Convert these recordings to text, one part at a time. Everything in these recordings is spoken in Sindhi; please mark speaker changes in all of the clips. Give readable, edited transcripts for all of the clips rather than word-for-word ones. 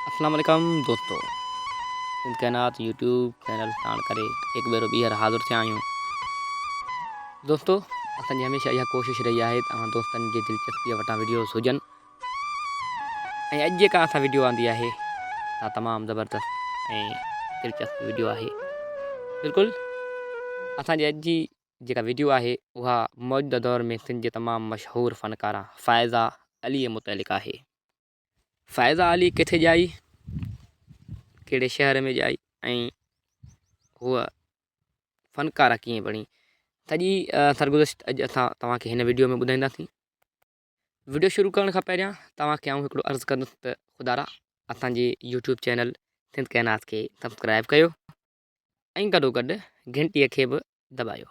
Speaker 1: اسلام عليڪم دوستو سنڌ ڪائنات يوٽيوب چينل ساڻ ڪري هڪ ڀيرو ٻيهر حاضر ٿيا آهيون دوستو اسان جي هميشه اها ڪوشش رهي آهي ته اوهان دوستن جي دلچسپي وٽان وڊيوز هجن ۽ اڄ جيڪا اسان وڊيو آندي آهي سا تمام زبردست ۽ دلچسپ وڊيو آهي بلڪل اسان جي اڄ جي جيڪا وڊيو آهي اها موجوده دور ۾ سنڌ جي تمام مشهور فنڪاره فائزه علي متعلق آهي فائزه علي ڪٿي ڄائي، ڪهڙي شهر ۾ ڄائي ۽ هوء فنڪاره ڪيئن بڻي سڄي سرگذشت اڄ اسان توهان کي هن وڊيو ۾ ٻڌائينداسين. وڊيو شروع ڪرڻ کان پهريان توهان کي آئون هڪڙو عرض ڪندس ته خدارا اسان جي يوٽيوب چينل سنڌ ڪائنات کي سبسڪرائب ڪيو ۽ گڏو گڏ گهنٽي کي به دٻايو.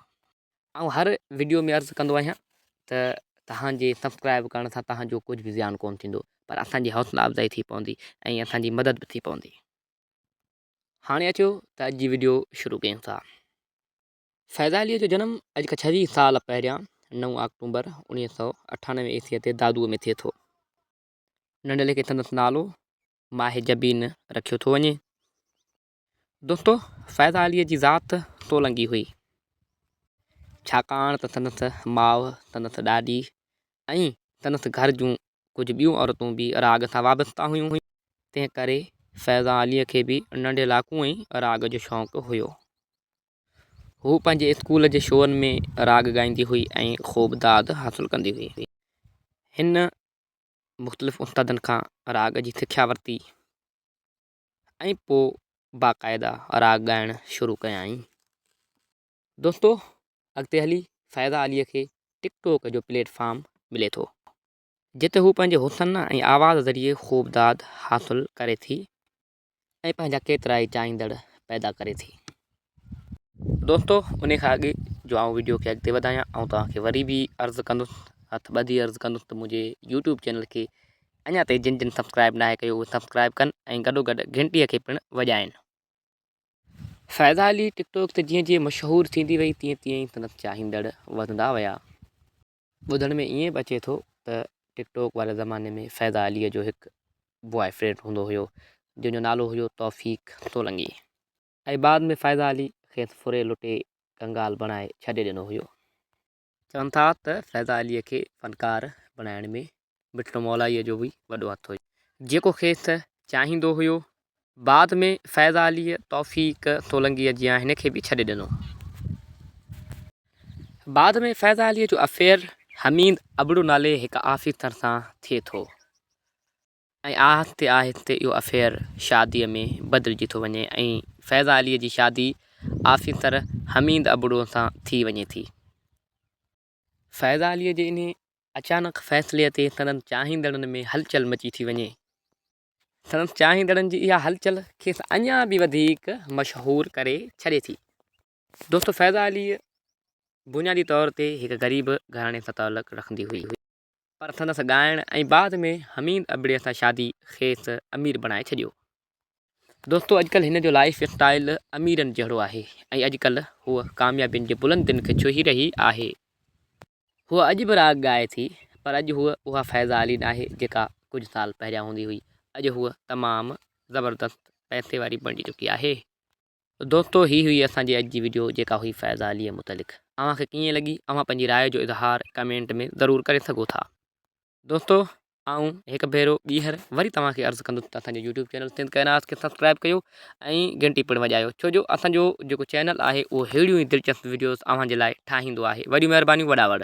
Speaker 1: آئون هر وڊيو ۾ عرض ڪندو آهيان ته توهان جي سبسڪرائب ڪرڻ سان توهان جو ڪجهه به زيان ڪونه ٿيندو پر اسان جي حوصلا افزائي ٿي پوندي ۽ اسان جي مدد به ٿي پوندي. هاڻي اچو ته اڄ جي وڊيو شروع ڪيون ٿا. فيض علي جو جنم اڄ کان ڇويهه سال پهريان نو آڪٽومبر 1998 عيسوي تي دادوء ۾ ٿئي ٿو. ننڍڙي کي سندس نالو ماهه جبين رکيو ٿو وڃي. دوستو فيض عليء جي ذات سولنگي هئي، ڇاڪاڻ ته سندس ماء، سندس ڏاڏي ۽ سندس گهر جون ڪجهه ٻيون عورتون به راڳ سان وابسته هيون، تنهن ڪري فيض عليء کي به ننڍي لاڪون ئي راڳ جو شوق هيو. هوء پنهنجي اسڪول جي شوئن ۾ راڳ ڳائيندي هئي ۽ خوب داد حاصل ڪندي هئي. هن مختلف استادن کان راڳ جي سکيا ورتي. ۽ پوء باقاعده راڳ ڳائڻ شروع ڪيائين. دوستو اڳتي هلي فائزه عليء کي ٽڪ ٽوڪ جو پليٽ فارم ملي ٿو، جتي هوء پنهنجي حسن ۽ آواز ذريعي خوب داد حاصل ڪري ٿي ۽ پنهنجا ڪيترائي چاهيندڙ پيدا ڪري ٿي. دوستو انهي کان اڳ جو آئون وڊيو کي اڳتي وڌايان آئون توهان کي وري به عرض ڪندس هٿ ٻڌي عرض ڪندس ته منهنجي يوٽيوب چينل کي اڃا تائين جن جن سبسڪرائب ناهي ڪيو اهي سبسڪرائب ڪن ۽ گڏو گڏ گهنٽي کي پڻ وڄائن. فائزه علي ٽڪ ٽوڪ تي جيئن جيئن مشهور ٿيندي وئي تيئن تيئن ئي سندس چاهيندڙ وڌندا ويا. ٻڌڻ ۾ ائين به اچي ٿو ته ٽڪ ٽوڪ واري زماني ۾ فائزه علي جو هڪ بواء فرينڊ هوندو هيو جنهن جو نالو هيو توفيق سولنگي. ۽ بعد ۾ فائزه علي کيس ڦري لٽي ڪنگال بڻائي ڇڏي ڏنو هيو. چون ٿا ته فيضا عليء کي فنڪار بڻائڻ ۾ مٺڙو مولائيء جو به وڏو هٿ هيو، جيڪو کيس چاهيندو هيو. بعد ۾ فيضا عليء توفيق سولنگيء جيان هن کي به ڇڏي ڏنو. بعد ۾ فيضا عليء جو افيئر حميد ابڙو نالي هڪ آفيسر سان ٿئي ٿو. ۽ آهستي آهستي اهو افيئر شاديء ۾ بدلجي ٿو وڃي ۽ فيضا عليء جي شادي آفيسر حميد ابڙو سان ٿي وڃي ٿي. فيضا عليء جي انهي اچانڪ فيصلي تي سندن چاهيندڙن ۾ هلچل مچي ٿي وڃي. سندس چاهيندڙن جي اها هلچل کيس اڃا به وڌيڪ مشهور ڪري ڇڏي ٿي. دوستو فيضا عليء بنيادي طور تي هڪ غريب گهراڻي سان تعلق رکندي هئي. پر سندس ڳائڻ ۽ بعد ۾ حميد ابڙي سان شادي کيس امير بڻائي ڇڏيو. دوستو اڄڪلهه هن جو لائيف اسٽائيل اميرن جهڙو آهي ۽ اڄڪلهه هوء ڪاميابين جي بلندين کي ڇهي رهي آهي. هوء اڄ به راڳ ڳائي ٿي پر اڄ هوء اها فيضا علي ناهي جيڪا ڪجهه سال پهريان هوندي هئي. اڄ هوء تمام زبردست پئسي واري بڻجي چڪي آهي. دوستو هي هئي اسان جي اڄ جي وڊيو جيڪا هئي فيض عليء متعلق اوهان کي ڪيئن لڳي اوهان پنهنجي راء جو اظهار ڪمينٽ ۾ ضرور ڪري سگهو ٿا. دوستو آئون هڪ ڀيرو ٻيهر وري توهان کي عرض ڪندس ته اسان جو يوٽيوب چينل سنڌ ڪائنات کي سبسڪرائب ڪيو ۽ گهنٽي پڻ وڄايو ڇو جو اسان جو جيڪو چينل آهي اهو ههڙيون ئي دلچسپ وڊيوز اوهان جي لاء ٺاهيندو آهي وڏيون مهربانيون وڏا وڙ.